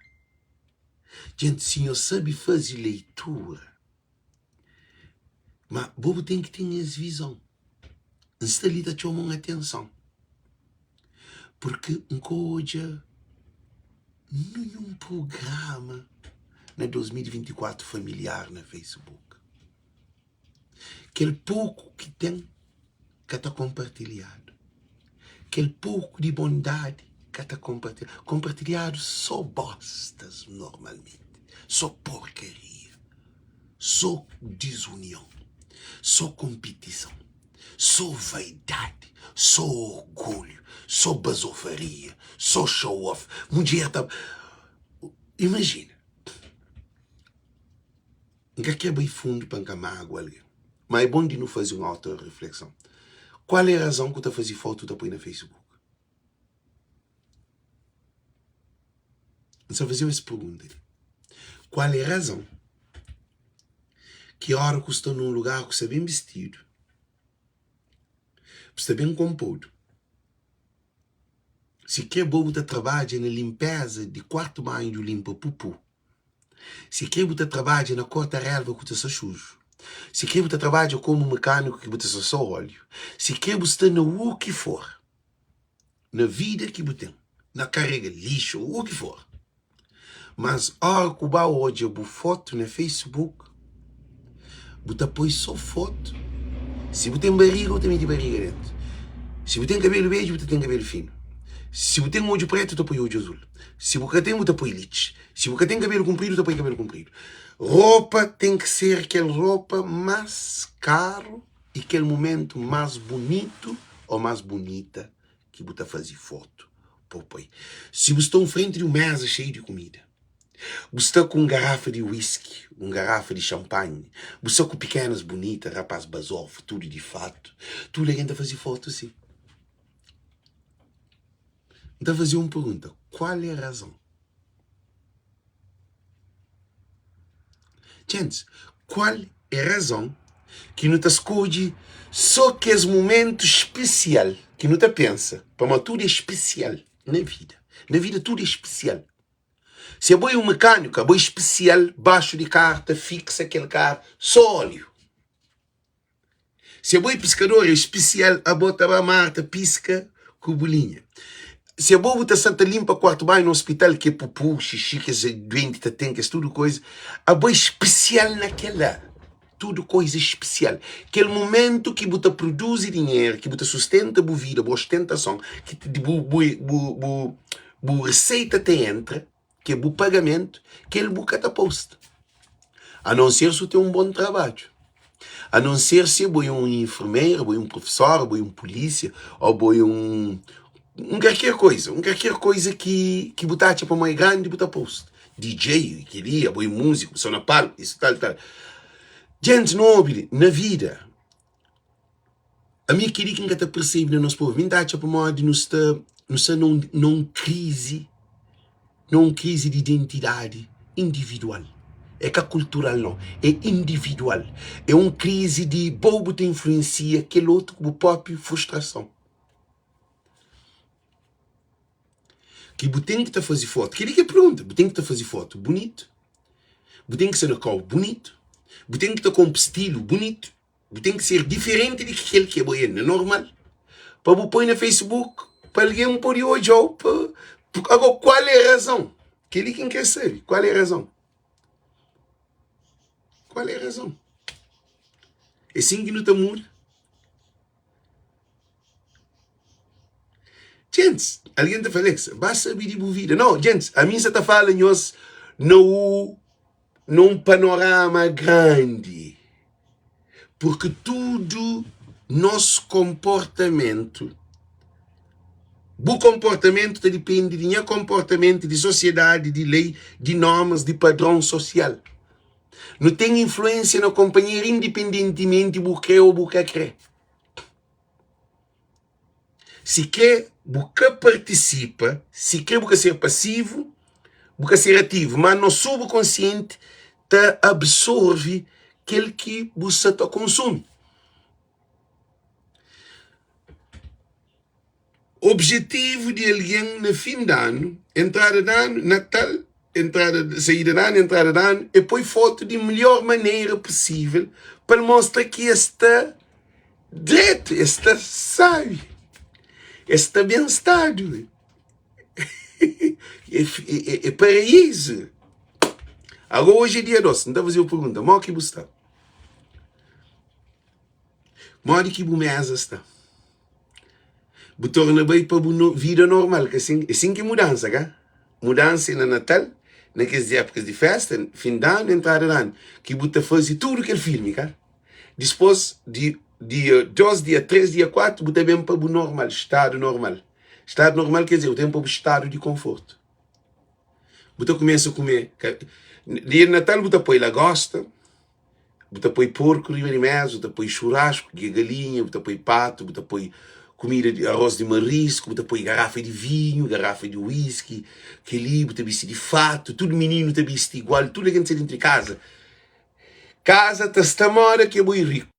Djenti, si nhos sabe faze leitura, ma bo bu ten ki ten es vizon. N sta li ta txoma un atenson, purki N ka odja ninhun prugrama na 2024 familiar na Facebook. Kel poku ki ten ka ta konpartilhadu. Kel poku di bondadi ka ta konpartilhadu. Konpartilhadu so bostas normalmenti, so porkaria, so dizunion, so konpitison, so vaidadi, so orgulhu, so bazofaria, so show off. Mudjer ta. Imajina. N ka kre bai fundu pa N ka mágua algen, má é bon di nu faze un auto-reflekson. Kual é razon ku ta faze fotu ta poi na Facebook? N sta faze-u es pergunta li. Kual é razon ki óra ku sta nun lugar ku sta ben bistidu, bu sta ben konpodu, si kre bo bu ta trabadja na linpeza di kuartu banhu di limpa pupu, Si kre bu ta trabadja na korta relva ku ta sta suju Si kre bu ta trabadja komu mekaniku ki bu ta sta so óleo Si kre bu sta na u ki for Na vida ki bu ten Na karega lixu u ki for Mas ora ku ba odja bu fotu na facebook Bu ta poi so fotu Si bu ten bariga bu ta meti bariga dentu Si bu ten kabelu bedju bu ta ten kabelu finu Si bu ten odju pretu bu ta poi odju azul Si bu ka ten bu ta poi litxi Si bu ka ten kabelu kunpridu, ta poi kabelu kunpridu. Ropa ten ki ser kel ropa más karu i kel momentu más bunitu ô más bunita ki bu ta faze fotu pa bu poi. Si bu sta un frenti di un méza xeiu di kumida, bu sta ku un garafa di wiski, un garafa di xanpanhi, bu sta ku pikénas bunita, rapás bazofu, tudu di fatu, tudu algen ta faze fotu si. N ta faze un pergunta, kual é razon? Djentis, kual é razon ki nu ta skodje sô kes momentu spesial ki nu ta pensa pamodi tudu é spesial na vida? Na vida tudu é spesial. Si abo é un mekaniku, abo é spesial baxu di karu ta fiksa kel karu sô óliu. Si abo é piskador é spesial abo ta ba mar ta piska ku bu linha. Si abo bu ta sta ta limpa kuartu banhu na ospital ke pupu, xixi kes duenti ta ten kes tudu koisa, abo é spesial na kela. Tudu koiza spesial. Kel momentu ki bu ta produzi dinheru, ki bu ta sustenta bu vida, bu ostentason, ki bu, bu, bu, bu, bu reseita ta entra, ki é bu pagamentu, kel bu ka ta posta. A non ser si bu ten un bon trabadju. A non ser si bo é un enfermera, bo é un profesora, bo é un pulísia, ô bo é un un kalker koiza, un kalker koiza ki ki bu ta atxa pamodi é grandi bu ta posta. DJ, kel-li, abo é múziku, bu sta na palku, isu tal, tal. Djentis, nu obi li, na vida, ami kel-li ki N ka ta persebe na nos povu, mi N ta atxa pamodi nu sta nu sta na un na un krizi, na un krizi di identidadi individual. É ka kultural nau, é individual. É un krizi di bo bu ta influensia kel otu ku bu própi frustrason. Ki bu ten ki ta faze fotu. Kel-li ki é pergunta. Bu ten ki ta faze fotu bunitu, bu ten ki sta na kau bunitu, bu ten ki ta konpo stilu bunitu, bu ten ki ser diferenti di ki kel ki abo é na normal, pa bu poi na Facebook pa algen pode odja-u pa Agora, kual é razon? Kel-li ki N kre sabe, kual é razon? Kual é razon? É sin ki nu ta muda? Djentis, algen ta fla, Alex, ba sabe di bu vida. Nau, djentis, ami N sa ta fala nhos na u na un panorama grandi, purki tudu nos konportamentu, bu konportamentu ta dipende di nha konportamentu, di sosiedadi, di lei, di normas, di padron sosial. Nu ten influensia na konpanheru indipendentimenti bu kre ô bu ka kre. Si kre bu ka partisipa, si kre bu ka ser pasivu, bu ka ser ativu, má nos subkonsienti ta absorve kel ki bu sa ta konsumi. Objetivu di algen na fin di anu, entrada di anu, Natal, entrada, saída di anu, entrada di anu, é poi fotu di melhor manera pusível pa el mostra ki es sta dretu, es sta sábi, es sta ben stadu, é paraízu. Agora oji é dia 2, N ta faze-u pergunta, modi ki bu sta? Modi ki bu meza sta? Bu torna bai pa bu vida normal, ka sin? É sin ki mudansa, ka? Mudansa é na Natal, na kes épukas di festa, fin di anu, entrada di anu, ki bu ta faze tudu kel filmi, ka? Dispôs di dia 2, dia 3, dia 4, bu ta ben pa bu normal, stadu normal. Stadu normal ker dizer, bu ta ben pa bu stadu di konfortu. Bu ta kumesa kume, dia di Natal bu ta poi lagosta, Bu ta poi porku riba di méza, bu ta poi xurasku, ki é galinha, bu ta poi patu, bu ta poi kumida di arroz di marisku, bu ta poi garafa di vinhu, garafa di whisky, kel-li, bu ta bisti di fatu, tudu mininu ta bisti igual, tudu algen ta sai dentru di kaza. Kaza ta sta moda ki abo é riku.